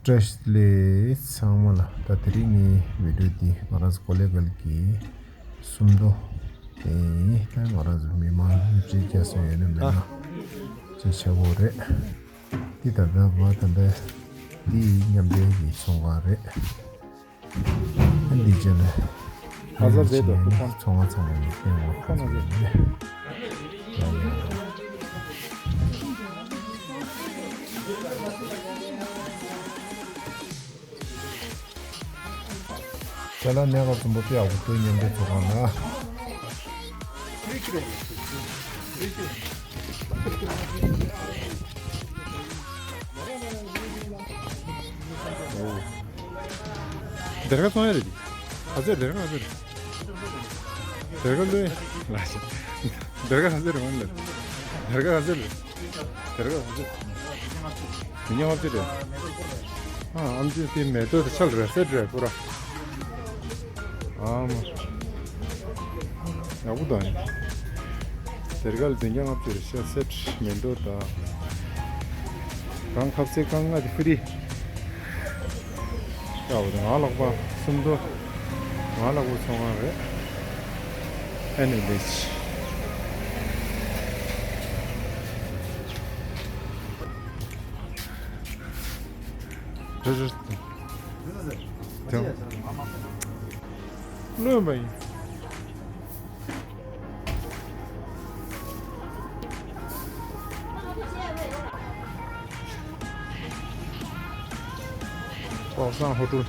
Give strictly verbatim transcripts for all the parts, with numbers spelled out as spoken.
བཀྲ་ཤིས་བདེ་ལེགས་ཚང་མ་ལ། ད་དེ་རིང་ངའི་བི་ཌིའོ་འདི་ང་རང་ཚོ་ཀོ་ལེ་གལ་གྱི་སུམ་མདོ་དེ་ད་ང་རང་ཚོ་མི་མང་སླེབས་བྱས་རྒྱ་སོང་ཡོད་ན་མེད་ན་ཅིག་བྱ་དགོས་རེད། འདི་ད་ལྟ་ང་ད་ལྟ་འདི་མཉམ་འབྲེལ་གྱི་ཚོང་ཁང་རེད། ཨ་འདི་བྱས་ན་ཨ་ཟར་བྱས་ན་ཚོང་ཁང་ཚང་མ་ནས་བསྟན་འོག་ཁ་ཚོ་ཡོད་རེད། ཅ་ལག་གནས་སྐབས་ཙམ་པོ་དཔེ་ཡག་པོ་འདུག་མཉམ་འབྲེལ་ཚོགས་ཁང་ལ། སྡེར་ཁ་བཙོང་ཡ་རེད་འདི། ག་ཚོད་སྡེར་ཁ་ག་ཚོད་རེད། སྡེར་ཁ་ལོས་ལ་ཞིག་སྡེར་ཁ་ག་ཚོད་རེད་འོང་ལ། སྡེར་ཁ་ག་ཚོད་རེད། དེ་རེད་བ། དེ་ཉི་མ་བཅུ་རེད། ཨ་ཨམ་ཆི་དེ་མེ་ཏོག་དེ་ཆལ་རེད་སེ་རེད་པུ་ར། ཨ་མ། ཡག་པོ་དང་། དེར་གལ་དེ་ཉི་མ་བཅུ་རེད་ཤ་སེ་མེ་ཏོག་དང་། གང་ཁབ་སེ་གང་ང་དེ་ཧྥི་རི། ཡག་པོ་དང་ང་ལག་པ་སུམ་མདོ། ང་ལག་པ་ཚོང་ཁང་རེད། ཨེ་ནི་ལེ་ཆི། རེད་རེད། ལོན་པ་ཡིན། པའོ་སང་ཧོ་ཏུ།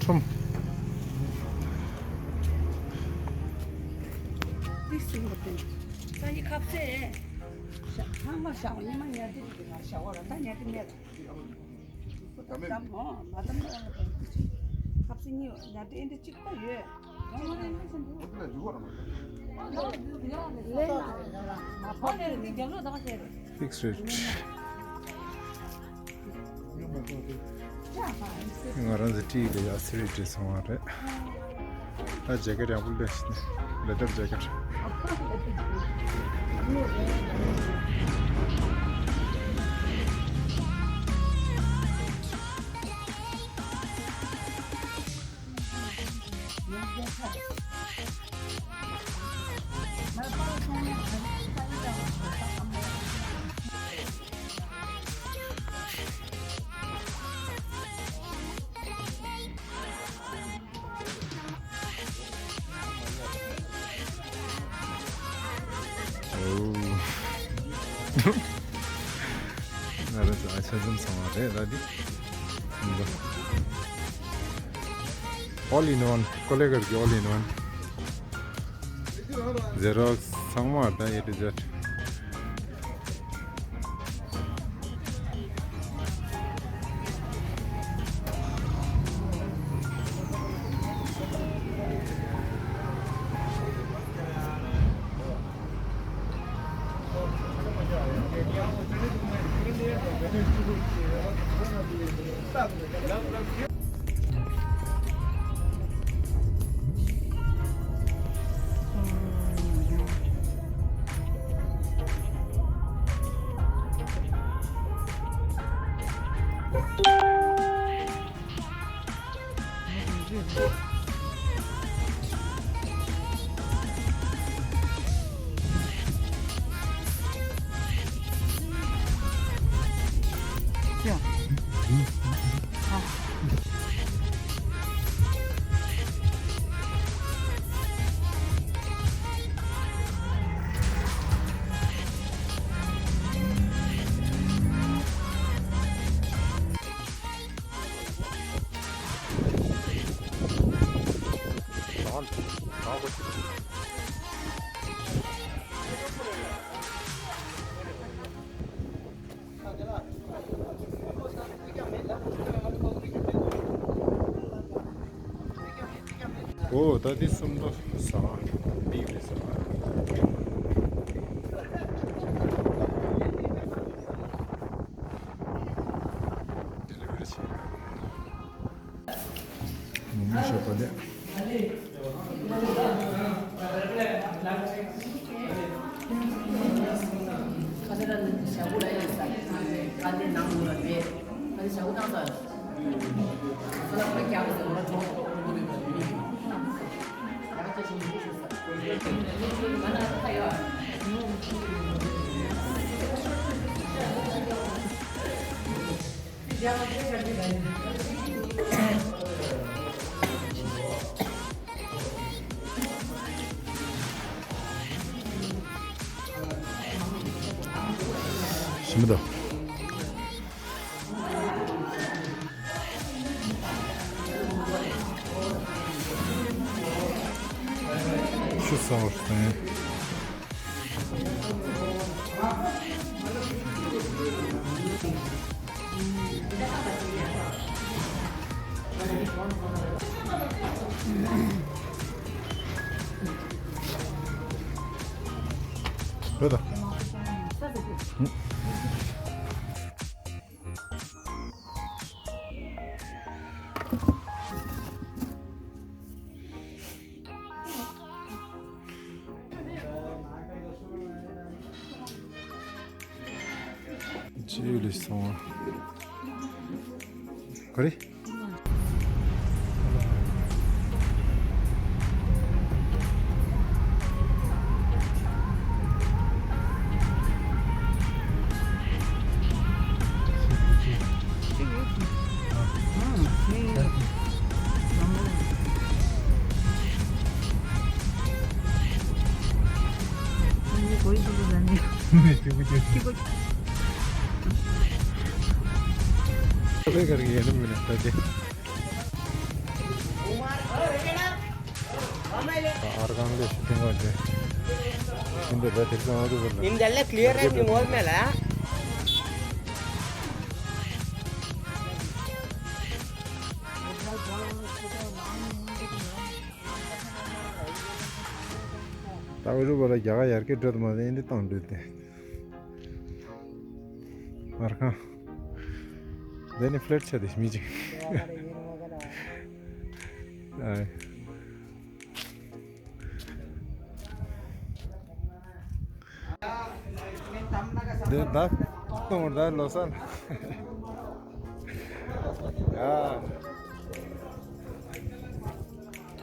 ཁྲོམ། ཏིག་སིང་གོ་ཏེ། ས་ཡི་ཁབ་སེ། ཤ་ཚང་མ་ཤ་བ་ཉི་མ་ཉལ་ཏེ་རིག་གི་ང་ཤ་བ་ར་ད་ཉལ་ཏེ་མེད། ད་མོ་མ་ད་མོ་ཁབ་སེ་ཉི་ཉལ་ཏེ་ཨེ་འདི་གཅིག་པ་ཡོད། Fix rate. ང་རང་ཚོ་ཏི་ལ་ཡ་སི་རི་ཏི་སོང་བ་རེད། ད་ཇེ་ཀེ་ཊི་ཡག་པོ་སླེབས་ཤག་ལེ་དར་ཇེ་ཀེ་ཊི། ང་རང་ཚོ་ཨ་ཆ་འཛོམས་སོང་བ་རེད་ལ་འདི། All in one. ཀོ་ལེ་གལ་གྱི་all in one. Xerox ཚང་མ་ད་A to Z. ཨོ་ད་འདི་སུམ་མདོ་ཟ་ཁང་པིག་ནིག་ཟ་ཁང་། ཌེ་ལི་ཝ་རི་བྱེད། མོག་མོག་ཤོག་པ་ལས། ཞིམ་པོ་འདུག་ཆུ་སོར་སོང་། ཅིའུ་ལི་སོང་བ། ག་རེ། ད་འུ་རུ་བ་ལ་རྒྱ་གར་ཡར་གེ་འགྲོ་དུ་མ་ཟད་འདི་བཏང་འགྲོ་དེ། མར་ཁང་། འདི་ནི་ཕ་ལེཊ་ཆ་དེ་མི་ཅིག་འདི་ད་གཏོང་ད་ལོ་སར། ཡ།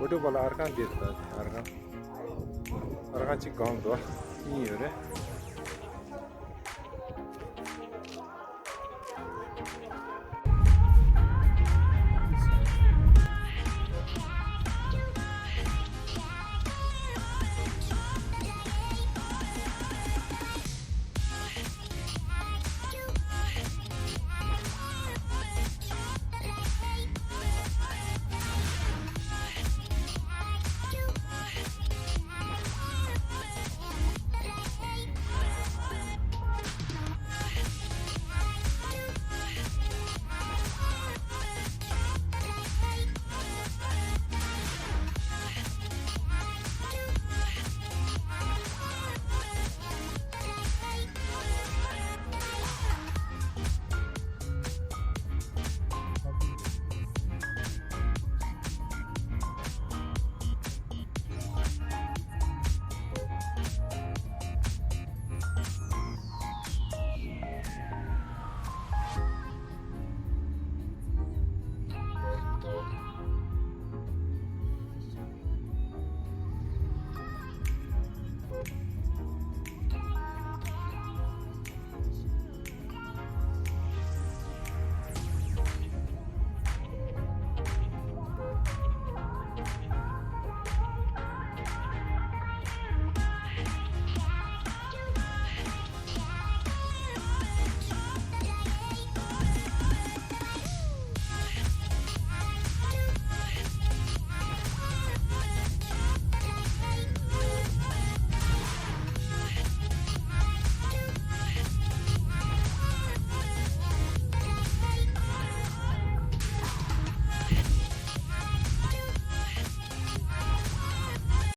འུ་རུ་བ་ལ་ཨར་ཁང་འདི་རེད་ད་ཨར་ཁང་། ཨར་ཁང་གཅིག་གང་འདུག་གཉིས་ཡོད་རེད།